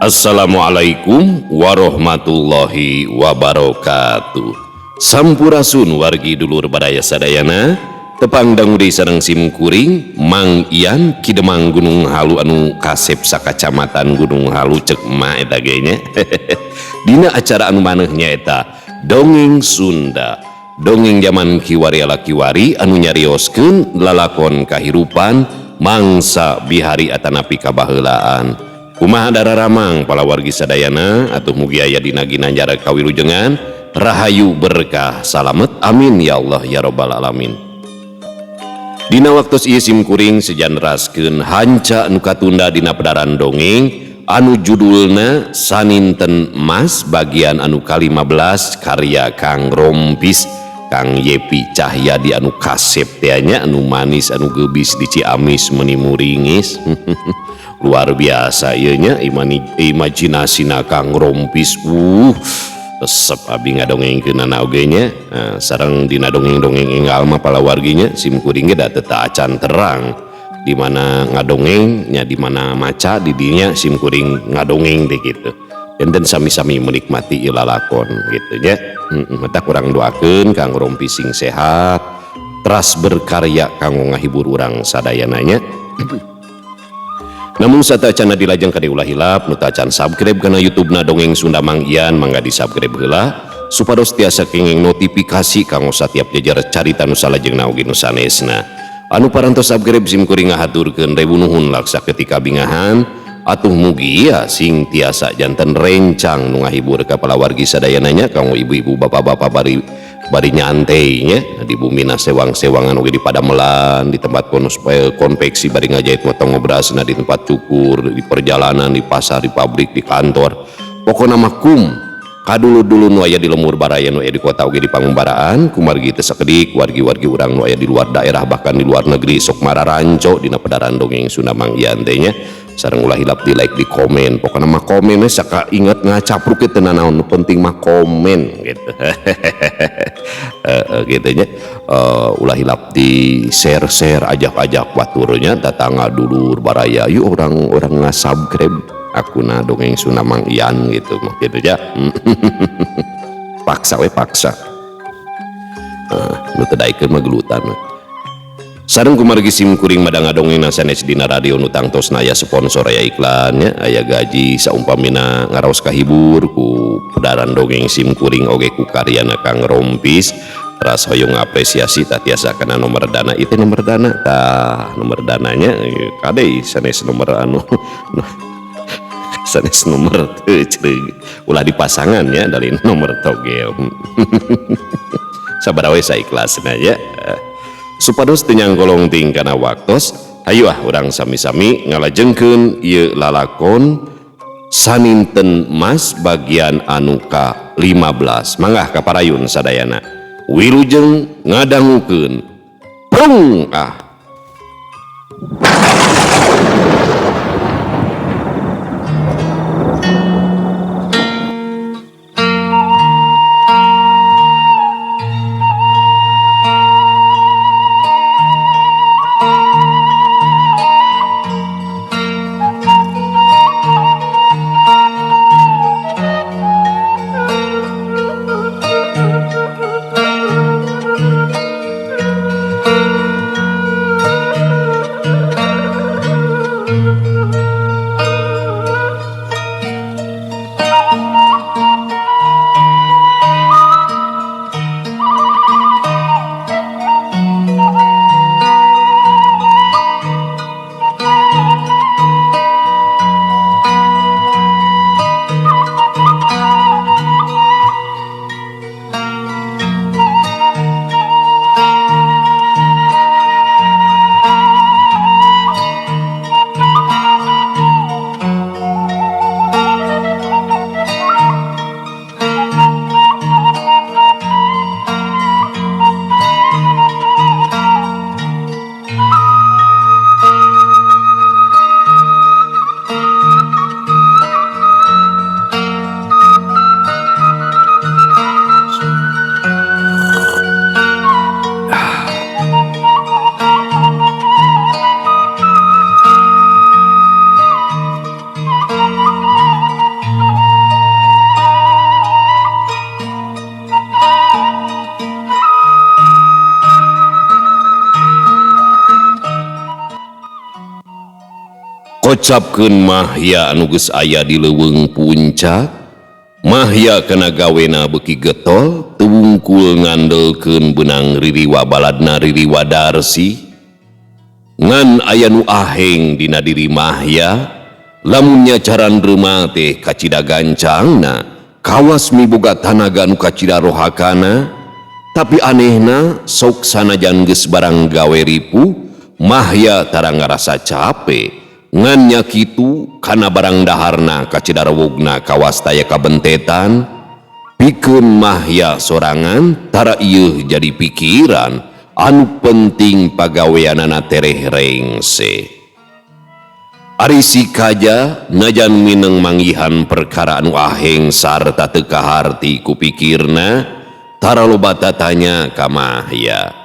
Assalamualaikum warahmatullahi wabarakatuh. Sampurasun wargi dulur baraya sadayana, tepang dangu deui sareng sim kuring Mang Ian Ki Demang Gunung Halu anu kasep sakacamatan Gunung Halu cek emak eta ge nya. Dina acara anu maneh nyaeta Dongeng Sunda. Dongeng zaman kiwari ala kiwari anu nyarioskeun lalakon kahirupan mangsa bihari atanapi kabaheulaan. Kumaha dararamang palawargi sadayana atuh mugi aya dina ginanjar kawilujengan rahayu berkah salamet amin ya Allah ya robbal alamin. Dina waktos ieu sim kuring sejan raskeun hanca nu katunda dina pedaran dongeng anu judulna Saninten Mas bagian anu ka-15 karya Kang Rompis Kang Yepi Cahyadi anu kasep teh nya anu manis anu geubis di Ciamis meuni muringis. Luar biasa ieu nya imajinasina Kang Rompis. Resep abi ngadongengkeunana oge nya. Sareng dina dongeng-dongeng enggal mah palawarginya sim kuring ge da teu acan terang di mana ngadongeng nya di mana maca di dinya sim kuring ngadongeng teh kitu. Enten sami-sami menikmati ieu lalakon kitu nya. Mata kurang doakeun Kang Rompis sing sehat, teras berkarya kanggo ngahibur urang sadayana nya. Namun satacana dilajeng kade ulah hilap nu tacan subscribe kana YouTube-na Dongeng Sunda Mang Ian mangga di-subscribe heula supados tiasa kenging notifikasi kanggo satiap jajar carita nu salajengna oge nu sanesna. Anu parantos subscribe sim kuring ngahaturkeun rebu nuhun laksa ketika bingahan atuh mugi ya sing tiasa janten rencang nu ngahibur ka palawargi sadayana nya kanggo ibu-ibu bapak-bapak bari nyantai nya di bumina sewang-sewangan oge di padamelan di tempat konveksi bari ngajahit motong ngobrasna di tempat cukur di perjalanan di pasar di pabrik di kantor pokona mah kum kadulu-dulu nu aya di lemur baraya nu aya di kota oge di pangumbaraan kumargi teu sakedik wargi-wargi urang nu aya di luar daerah bahkan di luar negeri sok mararanco dina pedaran dongeng Sunda Mang Ian teh nya. Sareng ulah hilap di like di komen pokona mah komen we saka inget ngacapruk teu nanaon nu penting mah komen gitu. Gitu nya. Ulah hilap di share-share ajak-ajak baturnya tetangga dulur baraya yuk orang-orang ngasubscribe akuna Dongeng Sunda Mang Ian gitu mah gitu ya. Paksa we paksa. Nu teu daekeun mah gelutan. Sareng kumargi sim kuring madang ngadongeng sanes dina radio nu tangtosna aya sponsor aya iklan nya aya gaji saumpamina ngaraos kahibur ku pedaran dongeng sim kuring oge ku karyana Kang Rompis teras hoyong ngapresiasi tah tiasa kana nomor dana itu nomor dana tah nomor dananya kade sanes nomor anu sanes nomor teu ceureuh ulah dipasangan ya dari nomor togel. Sabaraha we saikhlasna ya. Supados teu nyangkolong ting kana waktos, hayu ah urang sami-sami ngalajengkeun ieu lalakon Saninten Mas bagian anu ka-15. Mangga ka parayun sadayana. Wilujeng ngadangukeun. Prung ah. Ngocapkeun Mahya anu geus aya di leuweung puncak. Mahya kana gawena beuki getol teu wungkul ngandelkeun beunang ririwa baladna ririwa Darsi. Ngan aya nu aheng dina diri Mahya, lamun nyacaran reumal teh kacida gancangna, kawas miboga tanaga nu kacida rohakana. Tapi anehna sok sanajan geus barang gawe ripuh, Mahya tara ngarasa cape. Ngan nya kitu kana barang daharna kacida rewogna kawas taya kabentetan. Pikeun Mahya sorangan tara ieuh jadi pikiran, anu penting pagaweanana tereh rengse. Ari si Kaja najan mineng manggihan perkara anu aheng sarta teu kaharti ku pikirna, tara loba tatanya ka Mahya.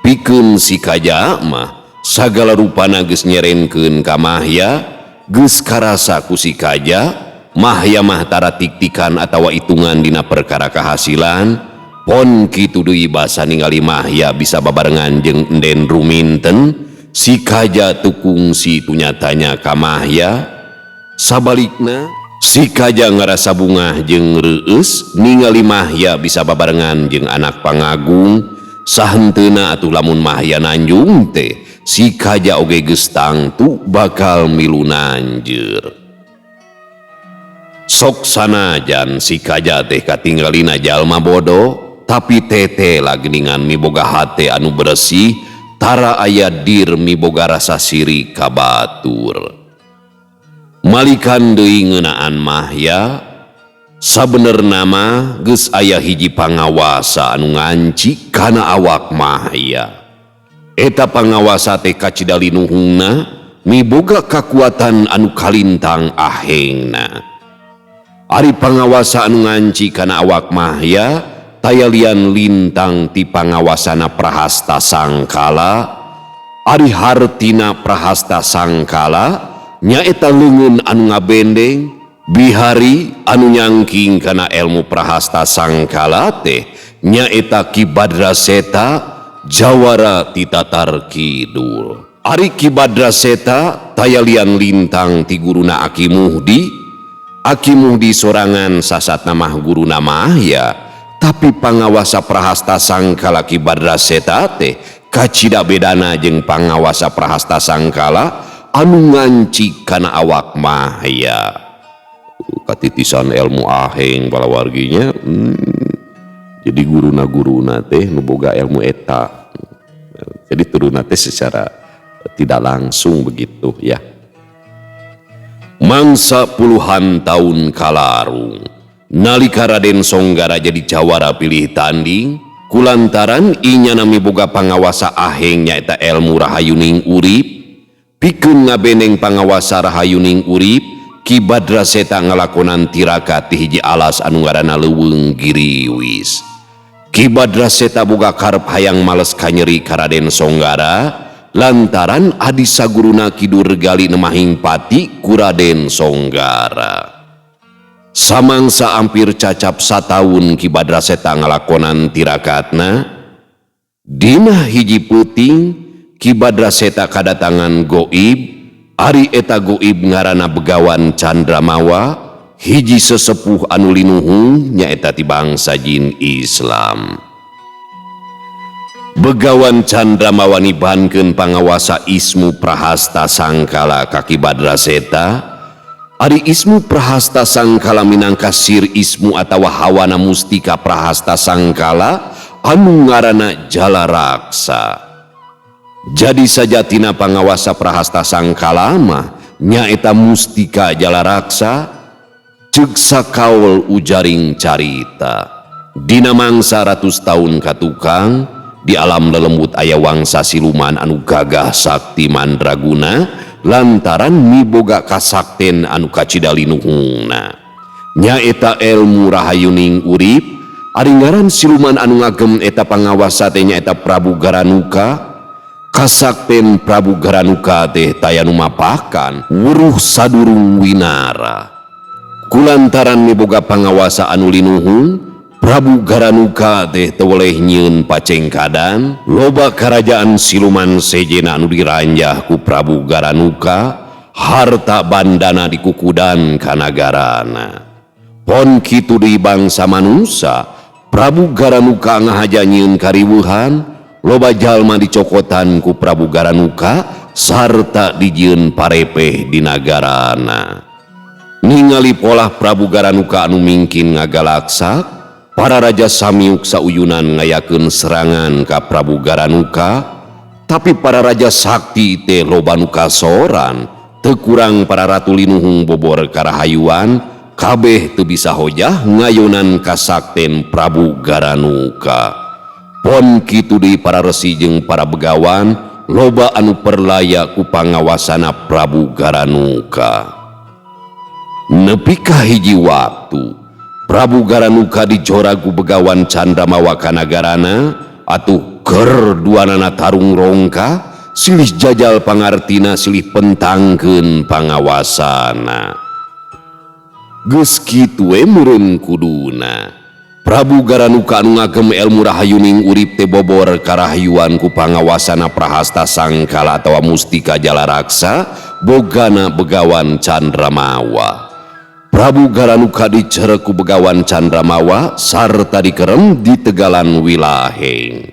Pikeun si Kaja mah sagala rupana geus nyerenkeun ka Mahya, geus karasa ku si Kaja, Mahya mah tara tik-tikan atawa hitungan dina perkara kahasilan. Pon kitu deui basa ningali Mahya bisa babarengan jeung Enden Ruminten, si Kaja teu kungsi tunyatanya ka Mahya. Sabalikna, si Kaja ngarasa bungah jeung reueus ningali Mahya bisa babarengan jeung anak pangagung. Sahenteuna atuh lamun Mahya nanjung teh, si Kaja oge geus tangtu bakal milu nanjeur. Sok sanajan si Kaja teh katinggalina jalma bodoh, tapi tete lah geningan miboga hate anu bersih, tara aya dir miboga rasa sirik ka batur. Malikan deui ngeunaan Mahya, sabenerna mah geus aya hiji pangawasa anu nganci kana awak Mahya. Eta pangawasa teh kacida linuhungna miboga kakuatan anu kalintang ahengna. Ari pangawasa anu nganci kana awak Mahya taya lian lintang ti pangawasana Prahasta Sangkala. Ari hartina Prahasta Sangkala nyaeta leungeun anu ngabendeng bihari anu nyangking kana ilmu Prahasta Sangkala teh nyaeta Ki Badraseta jawara ti Tatar Kidul. Ari Ki Badraseta taya lian lintang ti guruna Aki Muhdi. Aki Muhdi sorangan sasatna mah guruna Mahya, tapi pangawasa Prahasta Sangkala Ki Badraseta teh kacida bedana jeung pangawasa Prahasta Sangkala anu nganci kana awak Mahya. Katitisan ilmu aheng palawarginya. Jadi guruna-guruna teh nu boga ilmu eta. Jadi turunna teh secara tidak langsung begitu ya. Mangsa puluhan tahun kalarung, nalika Raden Songgara jadi jawara pilih tanding, kulantaran inyana miboga pangawasa aheng nyaeta ilmu rahayuning urip, pikeun ngabeneng pangawasa rahayuning urip, Ki Badraseta ngalakonan tirakat ti hiji alas anu ngaranna Leuweung Giriwis. Ki Badraseta boga karep hayang males kanyeri ka Raden Songgara lantaran adi saguruna Ki Durgali nemahing pati ku Raden Songgara. Samangsa ampir cacap sataun Ki Badraseta ngalakonan tirakatna, dina hiji peuting Ki Badraseta kadatangan goib. Ari eta goib ngaranna Begawan Candramawa, hiji sesepuh anu linuhung nyaeta ti bangsa jin Islam. Begawan Candramawa nibankeun pangawasa Ismu Prahasta Sangkala ka Ki Badraseta. Ari Ismu Prahasta Sangkala minangka sir Ismu atawa hawana mustika Prahasta Sangkala anu ngaranna Jalaraksa. Jadi sajatina pangawasa Prahasta Sangkala mah nyaeta mustika Jalaraksa. Ceuk sakaul ujaring carita. Dina mangsa ratus tahun katukang di alam lelembut aya wangsa siluman anu gagah sakti mandraguna lantaran miboga kasakten anu kacida linuhungna. Nyaeta ilmu rahayuning urip. Ari ngaran siluman anu ngagem eta pangawasa teh nyaeta Prabu Garanuka. Kasakten Prabu Garanuka teh taya nu mapakan wuruh sadurung winara. Kulantaran miboga pangawasa anu linuhung, Prabu Garanuka teh teu weleh nyieun pacengkadan. Loba karajaan siluman sejena anu diranjah ku Prabu Garanuka Harta bandana dikukudan ka nagarana. Pon kitu deui bangsa manusa, Prabu Garanuka ngahaja nyieun kariweuhan, loba jalma dicokotan ku Prabu Garanuka sarta dijieun parepeh di nagarana. Ningali polah Prabu Garanuka anu mingkin ngagalaksak, para raja samiuk sauyunan ngayakeun serangan ka Prabu Garanuka, tapi para raja sakti teh loba nu kasoran, teu kurang para ratu linuhung bobor karahayuan, kabeh teu bisa hojah ngayonan kasakten Prabu Garanuka. Pon kitu deui para resi jeung para begawan, loba anu perlaya ku pangawasana Prabu Garanuka. Nepi ka hiji waktu, Prabu Garanuka dijorag ku Begawan Candramawa ka nagarana, atuh ger duanana tarung rongka, silih jajal pangartina silih pentangkeun pangawasana. Geus kitu we meureun kuduna. Prabu Garanuka anu ngagem elmu rahayuning urip teh bobor karahayuan ku pangawasana Prahasta Sangkala atawa Mustika Jalaraksa bogana Begawan Candramawa. Prabu Garanuka dicerek ku Begawan Candramawa sarta dikerem di Tegalan Wilaheng.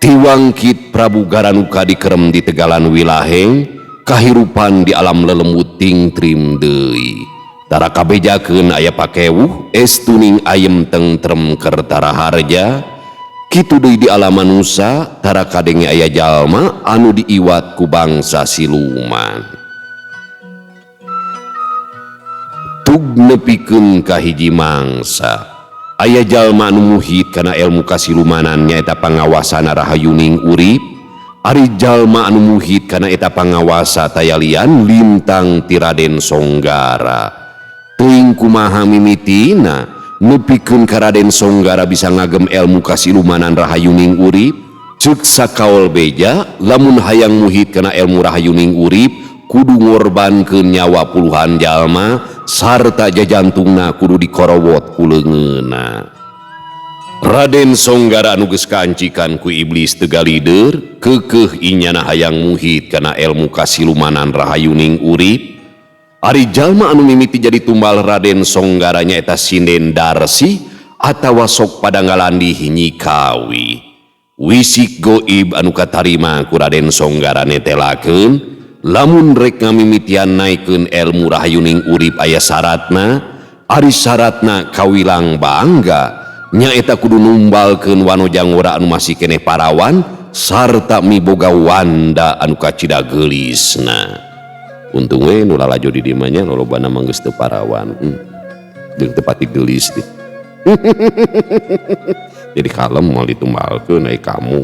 Tiwangkit Prabu Garanuka dikerem di Tegalan Wilaheng, kahirupan di alam lelembut tingtrim deui. Tara kabejakeun aya pakewuh, estuning ayem tentrem kertara harja. Kitu deui di alam manusa, tara kadenge aya jalma anu diiwat ku bangsa siluman. Tug nepikeun ka hiji mangsa, aya jalma anu muhit kana elmu kasilumanan nyaeta pangawasana rahayuning urip. Ari jalma anu muhit kana eta pangawasa tayalian lintang ti Raden Songgara. Teuing kumaha mimitina nepikeun ka Raden Songgara bisa ngagem elmu kasilumanan rahayuning urip. Ceuk sakaol beja lamun hayang muhit kana elmu rahayuning urip kudu ngorbankeun nyawa puluhan jalma sarta jajantungna kudu dikorowot ku leungeunna. Raden Songgara anu geus kaancikan ku iblis teu galider keukeuh inyana hayang muhit kana elmu kasilumanan rahayuning urip. Ari jalma anu mimiti jadi tumbal Raden Songgara nyaeta Sinden Darsi atawa sok padanggalandih Nyi Kawi. Wisik goib anu katarima ku Raden Songgara netelakeun lamun rek ngamimitian naikeun elmu rahayuning urip aya syaratna. Ari syaratna kawilang bangga nyaeta kudu numbalkeun wanoja ngora anu masih keneh parawan sarta miboga wanda anu kacida geulisna. Untung we nu lalajo di dieu mah nya lolobana mah geus teu parawan. Jeung teu pati geulis teh. Jadi kalem moal ditumbalkeun ai kamu.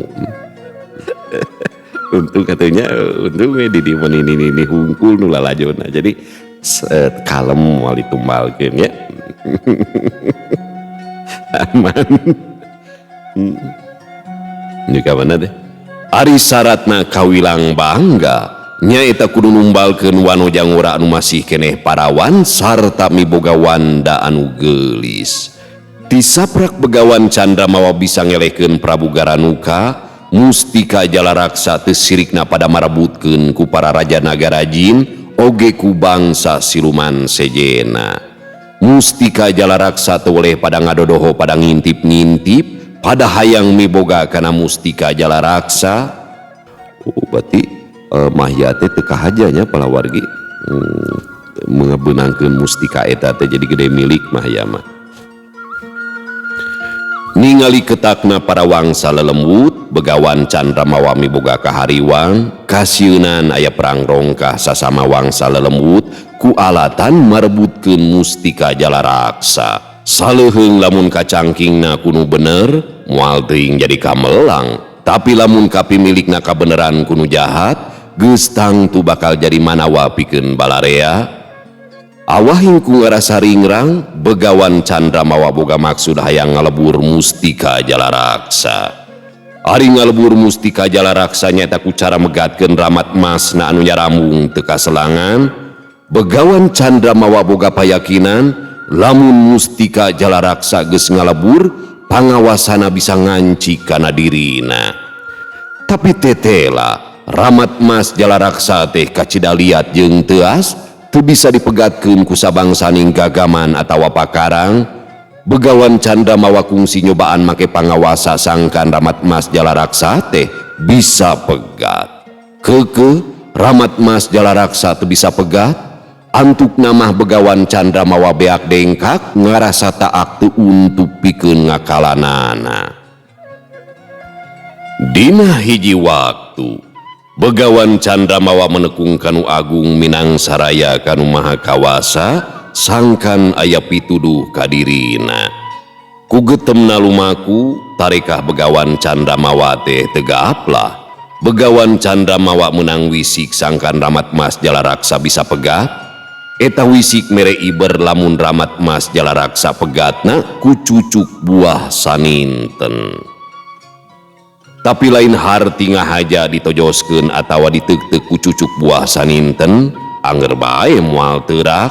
Untung katanya, untung we di dieu mah nini-nini hungkul nu lalajona. Jadi kalem moal ditumbalkeun nya. Aman. Juga mana deh? Ari syaratna kawilang bangga nyaeta kudu numbalkeun wanoja ngora anu masih keneh parawan sarta miboga wanda anu geulis. Tisaprak Begawan Candramawa bisa ngelehkeun Prabu Garanuka, Mustika Jalaraksa teu sirikna pada marebutkeun ku para raja nagara jin oge ku bangsa siluman sejena. Mustika Jalaraksa teu weleh pada ngadodoho pada ngintip-ngintip pada hayang miboga kana Mustika Jalaraksa. Oh, berarti Mahya teh teu kahajanya palawargi. Mengebenangkeun mustika eta teh jadi gede milik Mahya mah. Ningali ketakna para wangsa lelembut, Begawan Candramawa miboga kahariwang, kasieunan aya perang rongkah sasama wangsa lelembut ku alatan marebutkeun Mustika Jalaraksa. Saleuheung lamun kacangkingna kunu bener, moal teuing jadi kamelang. Tapi lamun kapimilikna kabeneran kunu jahat, geus tangtu bakal jadi manawa pikeun balarea. Awahing ku ngarasa ringrang, Begawan Candramawa boga maksud hayang ngalebur Mustika Jalaraksa. Ari ngalebur Mustika Jalaraksa nyaeta ku cara megatkeun ramat masna anu nyarambung teu kaselangan. Begawan Candramawa boga payakinan lamun Mustika Jalaraksa geus ngalebur, pangawasana bisa nganci kana dirina. Tapi tetela Ramat Mas Jalaraksa teh kacida liat jeung teuas teu bisa dipegatkeun ku sabangsaning gagaman atawa pakarang. Begawan Candra Mawa kungsi nyobaan make pangawasa sangkan Ramat Mas Jalaraksa teh bisa pegat. Keke Ramat Mas Jalaraksa teu bisa pegat, antuk namah Begawan Candra Mawa beak dengkak ngarasa taak teu untuk pikeun ngakalanana. Dina hiji waktu Begawan Candra Mawa menekung kanu agung minang saraya kanu maha kawasa sangkan aya pituduh kadirina. Ku getemna lumaku tarekah Begawan Candra Mawa teh tegaplah. Begawan Candra Mawa menang wisik sangkan Ramat Mas Jalaraksa bisa pegat. Eta wisik mere iber lamun Ramat Mas Jalaraksa pegatna ku cucuk buah saninten. Tapi lain harti ngahaja ditojoskeun atawa diteuk-teuk ku cucuk buah saninten, anger bae moal teurak.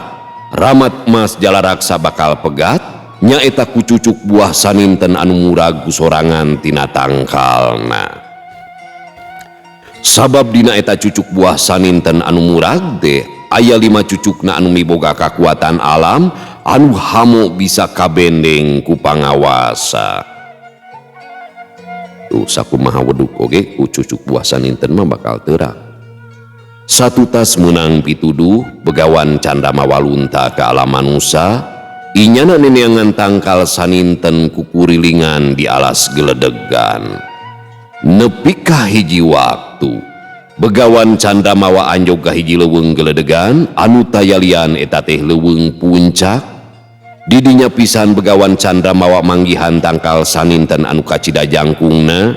Ramat Mas Jalaraksa bakal pegat, nyaeta ku cucuk buah saninten anu murag ku sorangan tina tangkalna. Sabab dina eta cucuk buah saninten anu murag teh aya 5 cucukna anu miboga kakuatan alam anu hamo bisa kabendeng ku pangawasa. Tuh sakumaha weduk oge ku cucuk buah saninten mah bakal teurak. Satutas meunang pituduh Begawan Candra Mawa lunta ka alam manusa, inyana neneangan tangkal saninten ku kurilingan di alas geledegan. Nepi ka hiji waktu Begawan Candra Mawa anjog ka hiji leuweung geledegan anu tayalian eta teh leuweung puncak. Didinya pisan Begawan Candra Mawa manggihan tangkal saninten anu kacida jangkungna.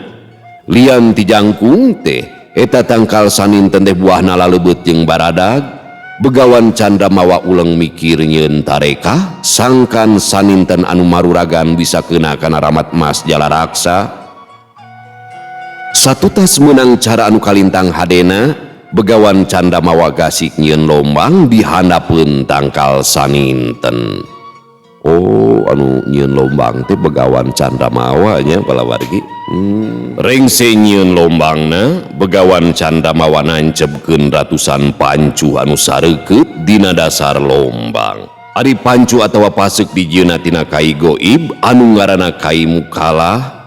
Lian ti jangkung teh eta tangkal saninten teh buahna lalebeut jeung baradag. Begawan Candra Mawa uleng mikir nyeun tarekah sangkan saninten anu maruragan bisa keuna kana Ramat Mas Jalaraksa. Satutas meunang cara anu kalintang hadena, Begawan Candra Mawa gasik nyieun lombang di handapeun tangkal saninten. Oh, anu nyieun lombang teh Begawan Candra Mawa nya palawargi. Rengse nyieun lombangna, Begawan Candra Mawa nancepkeun ratusan pancuh anu sareukeut dina dasar lombang. Ari pancuh atawa paseuk dijieunna tina kai goib anu ngaranna kai mukalah.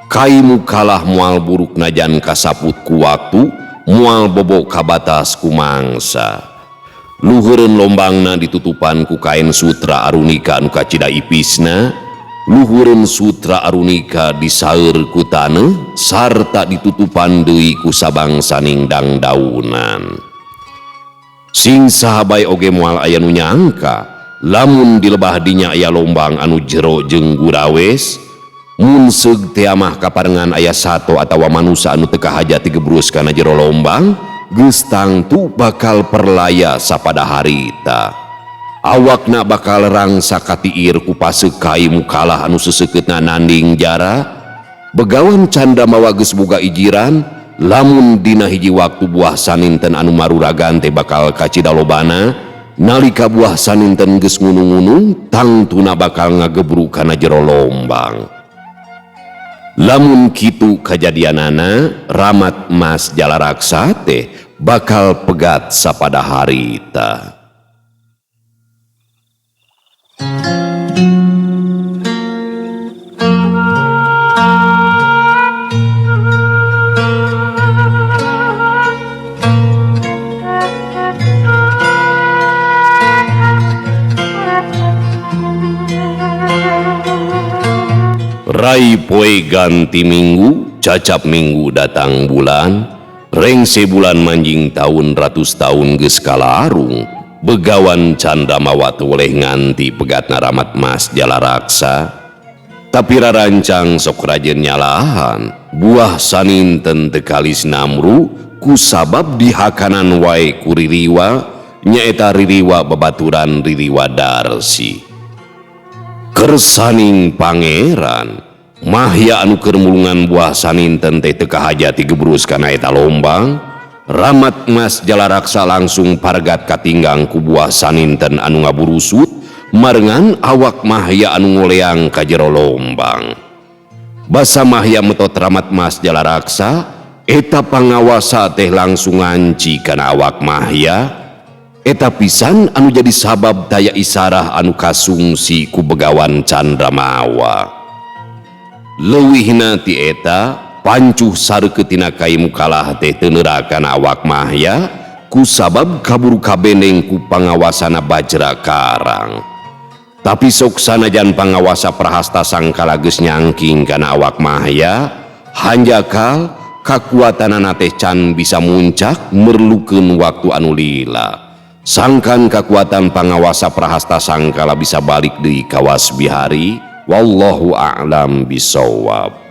Kai mukalah moal buruk najan kasaput ku waktu, moal bobo kabatas ku mangsa. Luhureun lombangna ditutupan ku kain sutra arunika anu kacida ipisna. Luhureun sutra arunika disaeur ku taneuh sarta ditutupan deui ku sabangsaning dangdaunan. Sing saha bae oge moal aya nu nyangka lamun di lebah dinya aya lombang anu jero jeung gurawes. Mun seug teh mah kaparengan aya sato atawa manusa anu teu kahaja tigebrus kana jero lombang, geus tangtu bakal perlaya sapada harita. Awakna bakal rangsa katiir ku paseuk kai mukalah anu seseukeutna nanding jara. Begawan Candra Mawa geus boga ijiran lamun dina hiji waktu buah saninten anu maruragan teh bakal kacida lobana. Nalika buah saninten geus ngunung-ngunung, tangtuna bakal ngagebruk kana jero lombang. Lamun kitu kajadianana, Ramat Mas Jalaraksa teh bakal pegat sapada harita. Rai poe ganti minggu, cacap minggu datang bulan, rengse bulan manjing tahun ratus tahun geus kalarung. Begawan Candra Mawa teu weleh nganti pegatna Ramat Mas Jalaraksa. Tapi rarancang sok rajin nyalahan, buah saninten teu kalis namru ku sabab dihakanan wae ku ririwa, nyaeta ririwa babaturan ririwa Darsi. Kersaning pangeran, mahya anu keur mulungan buah saninten teh teu kahaja tigebrus kana eta lombang. Ramat Mas Jalaraksa langsung pargat katinggang ku buah saninten anu ngaburusut, marengan awak mahya anu ngoleang ka jero lombang. Basa mahya metot Ramat Mas Jalaraksa, Eta pangawasa teh langsung nganci kana awak Mahya. Eta pisan anu jadi sabab taya isarah anu kasungsi ku Begawan Candramawa. Leuwihna ti eta pancuh sareukeut tina kai mukalah teh teu neura kana awak Mahya ku sabab kaburu kabendeng ku pangawasana Bajra Karang. Tapi sok sanajan pangawasa Prahasta Sangkala geus nyangking kana awak Mahya, hanjakal kakuatanana teh can bisa muncak merlukeun waktu anu lila. Sangkan kakuatan pangawasa Prahasta Sangkala bisa balik deui ka Wasbihari, wallahu a'lam bisawab.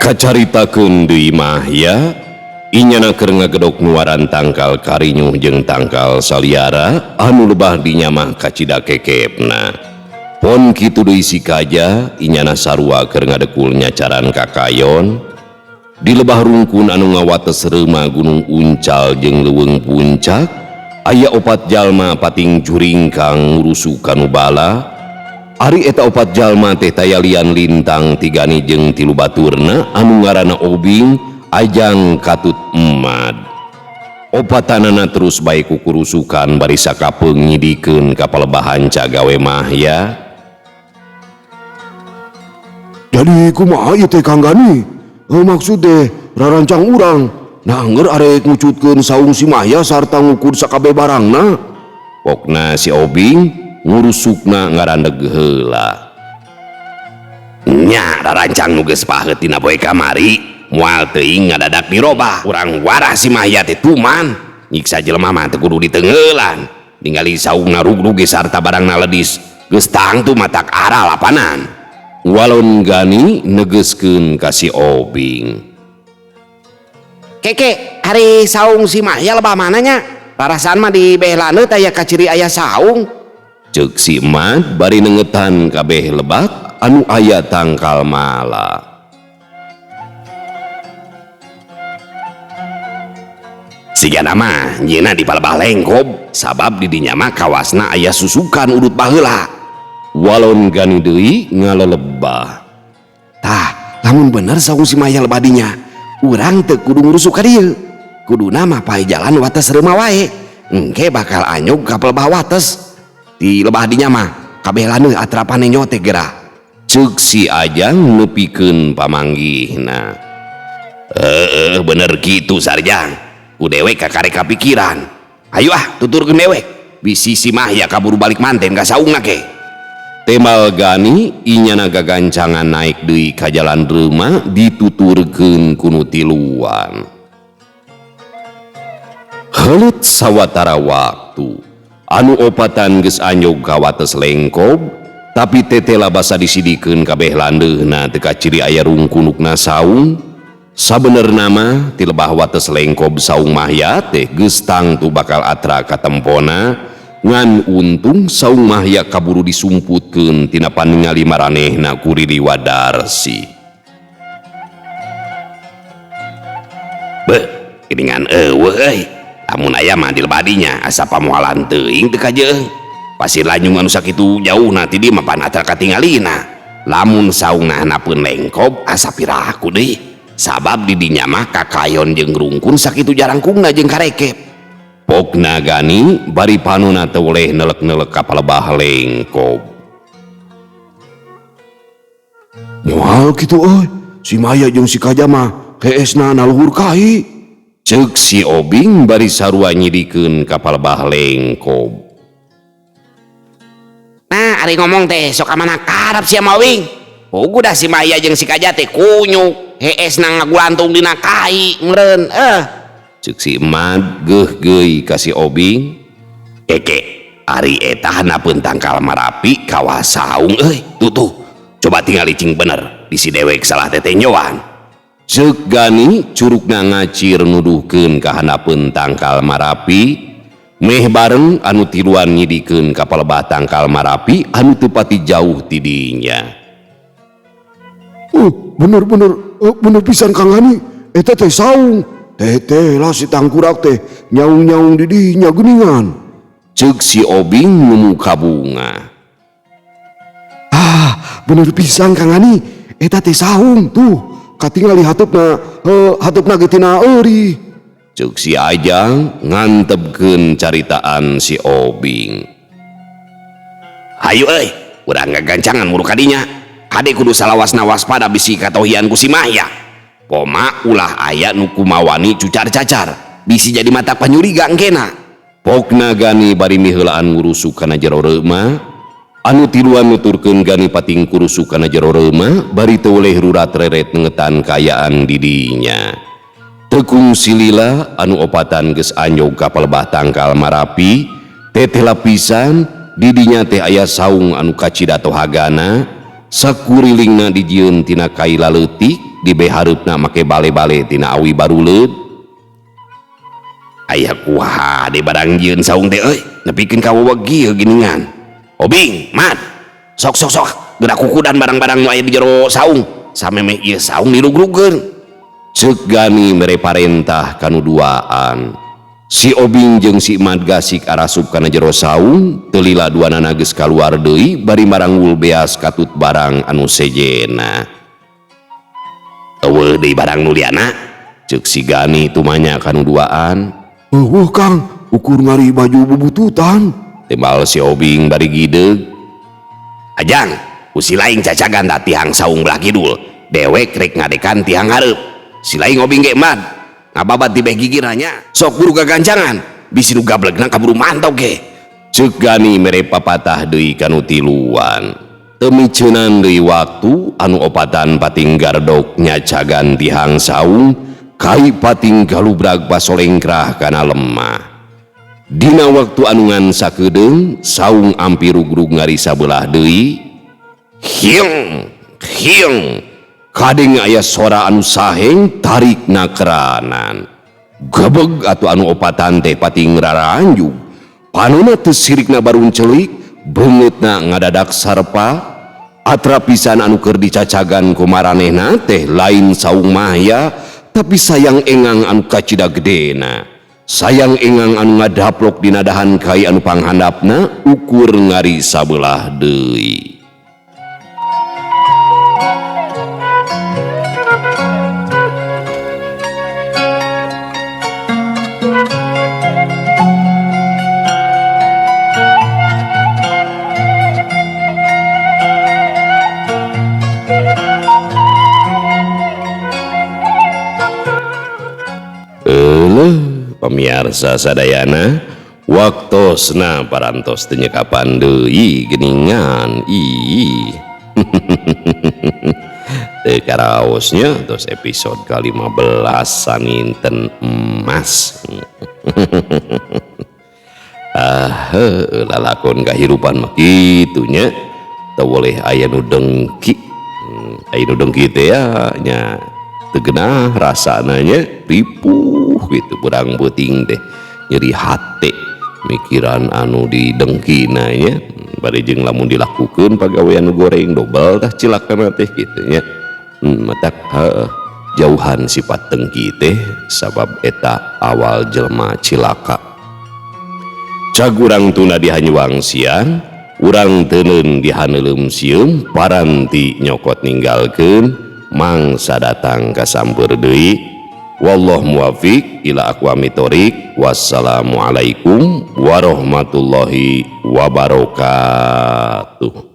Kacaritakeun deui Mahya, inyana keur ngagedok nuaran tangkal karinyuh jeung tangkal saliara anu lebah dinya mah kacida kekepna. Pon kitu deui si Kaja, inyana sarua keur ngadekul nyacaran kakayon. Di lebah rungkun anu ngawates reuma Gunung Uncal jeung Leuweung Puncak, aya opat jalma pating juringkang ngurusu kanu bala. Ari eta opat jalma teh taya lian lintang tigani jeung tilu baturna anu ngaranna Obing, Ajang, Katut, Emad. Opatanana terus bae kukurusukan bari sakapeung nyidikeun ka palebahan cagawe Mahya. Jadi kumaha ieu teh Kang Gani? Maksud teh rarancang urang nangeur arek ngucutkeun saung si Mahya sarta ngukur sakabeh barangna. Pokna si Obing ngurusukna ngarandeg heula. Nya rarancang nu geus paheut dina poe kamari, moal teuing ngadadak dirobah. Urang warah si Mahya teh tuman, nyiksa jelema mah teu kudu diteungeulan. Ningali saungna rugrug ge sarta barangna ledis, geus tangtu matak ara lapanan. Walon Gani negeskeun ka si Obing. Keke, ari saung si Mahya lebah mana nya? Rarasaan mah di beh landeut aya kaciri aya saung. Ceuk si Emad bari nengetan kabeh lebak anu aya tangkal mala. Sigana mah nyieuna di palebah lengkob sabab di dinya mah kawasna aya susukan udut baheula. Walon Gani deui ngalelebah. Tah, lamun bener saung si Mahya lebah dinya, urang teu kudu ngurusuk ka dieu. Kuduna mah pae jalan wates reuma wae. Engke bakal anyog ka palebah wates. Di lebah dinya mah kabeh laneuh atrapane nyote geura. Ceuk si Ajang nepikeun pamanggihna. Heeh, bener kitu Sarjang. Ku dewek kakare kapikiran. Ayo ah tuturkeun dewek. Bisi si Mahya kaburu balik manten ka saungna ke. Tembal Gani inyana gagancangan naik deui ka jalan reuma dituturkeun ku nu tiluan. Heuleut sawatara waktu anu opatan geus anyog ka wates lengkob, tapi tetela basa disidikeun kabeh landeuhna teu kaciri aya rungkunukna saung. Sabenerna mah ti lebah wates lengkob saung Mahya teh geus tangtu bakal atra katempona, Ngan untung saung Mahya kaburu disumputkeun tina paningali maranehna ku Riri Wadarsi. Beuh, geuningan eueuh euy. Lamun aya mah di lebadinya asa pamoalan teuing teu kajeung. Pasir Lanjung anu sakitu jauhna ti dieu mah pan atra katingalina. Lamun saungna handapeun lengkob asa piraku deui. Sabab di dinya mah kakayon jeung rungkun sakitu jarangkungna jeung karekep. Pokna Gani bari panona teu weleh nelek-nelek ka palebah lengkob. Moal kitu euy, si Maya jeung si Kaja mah heesna na luhur kai. Ceuk si Obing bari sarua nyidikeun ka palebah lengkob. Nah, ari ngomong teh sok ka mana karep sia mah Wing. Puguh dah si Maya jeung si Kaja teh kunyuk, heesna ngagulantung dina kai meureun eh. Ceuk si Emad geuh-geuy ka si Obing. Keke, ari eta handapeun tangkal marapi kawas saung euy. Tuh tuh, coba tingali cing bener, bisi dewek salah tetenjoan. Ceuk Gani curugna ngacir nuduhkeun ka handapeun tangkal marapi. Meh bareng anu tiluan nyidikeun ka palebah tangkal marapi anu teu pati jauh ti dinya. Oh, bener bener, bener pisan Kang Gani, eta teh saung. Teh lah si tangkurak teh nyaung-nyaung di dinya geuningan. Ceuk si Obing ngumuka bunga. Ah, bener pisan Kang Gani, eta teh saung tuh. Katingali hateupna, hateupna ge tina eurih. Ceuk si Ajang ngantepkeun caritaan si Obing. Hayu euy, urang gagancangan muru kadinya. Kade kudu salawasna waspada bisi katohian ku si Mahya. Poma ulah aya nu kumawani cucar-cacar, bisi jadi mata panyuriga engkena. Pokna Gani bari miheulaan ngurusuk kana jero reuma, anu tiluan nuturkeun Gani pating kurusuk kana jero reuma bari teu weleh rurat reret nengetan kaayaan di dinya. Tekung silila anu opatan geus anjog ka palebah tangkal marapi, teteh lapisan di dinya teh aya saung anu kacida tohagana, sakurilingna dijieun tina kai laleutik, dibehareupna make bale-bale tina awi baruleud. Aya kuaha de barang jieun saung teh euy, nepikeun ka weweg ieu geuningan. Obing, Mat. Sok sok sok, geura kukudan barang-barang nu aya di jero saung. Samemeh ieu saung dirugrugeun. Ceuk Gani mere parentah kanu duaan. Si Obing jeung si Mad gasik arasup kana jero saung, teu lila duanana geus kaluar deui bari maranggul beas katut barang anu sejena. Eueuh deui barang nu liana, ceuk si Gani tumanya kanu duaan. Eueuh Kang, ukur ngari baju bubututan. Timbal si Obing bari gideug. Ajang, ku si laing cacagan da tihang saung belah kidul, dewek rek ngadekan tihang hareup. Si laing Obing ge Mad, ngababat di beh gigirna nya, sok buru gagancangan, bisi nu gablegna kaburu mantau ge. Ceuk Gani mere papatah deui kanu tiluan. Teu miceunan deui waktu anu opatan pating gardok nyacagan tihang saung, kai pating galubrag pasolengkrah kana lemah. Dina waktu anu ngan sakedeung, saung ampi rugrug ngari sabelah deui. Hiung, hiung. Kadeng aya sora anu saheng tarikna keranan. Gebeg atuh anu opatan teh pating raranjug. Panona teu sirikna barun celik, beungeutna ngadadak sarpa. Atra pisan anu keur dicacagan ku maranehna teh lain saung Mahya, tapi sayang engang anu kacida gedena. Sayang engang anu ngadaplok dina dahan kai anu panghandapna ukur ngari sabelah deui. Pamiarsa sadayana, waktosna parantos teu nyekapan deui geuningan. Ih. Teu karaosnya tos episode ke-15 saninten emas. Ah, heuh, lalakon kahirupan mah kitu nya. Teu boleh aya nu dengki. Aya nu dengki teh ya nya teu geunah rasana nya, ripuh gitu berang beuting teh nyeri hate. Mikiran anu didengkina nya bari jeung lamun dilakukeun pagawean nu goreng dobel tah cilakana teh kitu nya. Matak heueuh jauhan sifat dengki teh sabab eta awal jelema cilaka. Cag urang tuna di hanyuang siang, urang teuneun di haneuleum sieum, paranti nyokot ninggalkeun mangsa datang kasampeur deui. Wallahu muwafiq ila aqwamit thoriq. Wassalamualaikum warahmatullahi wabarakatuh.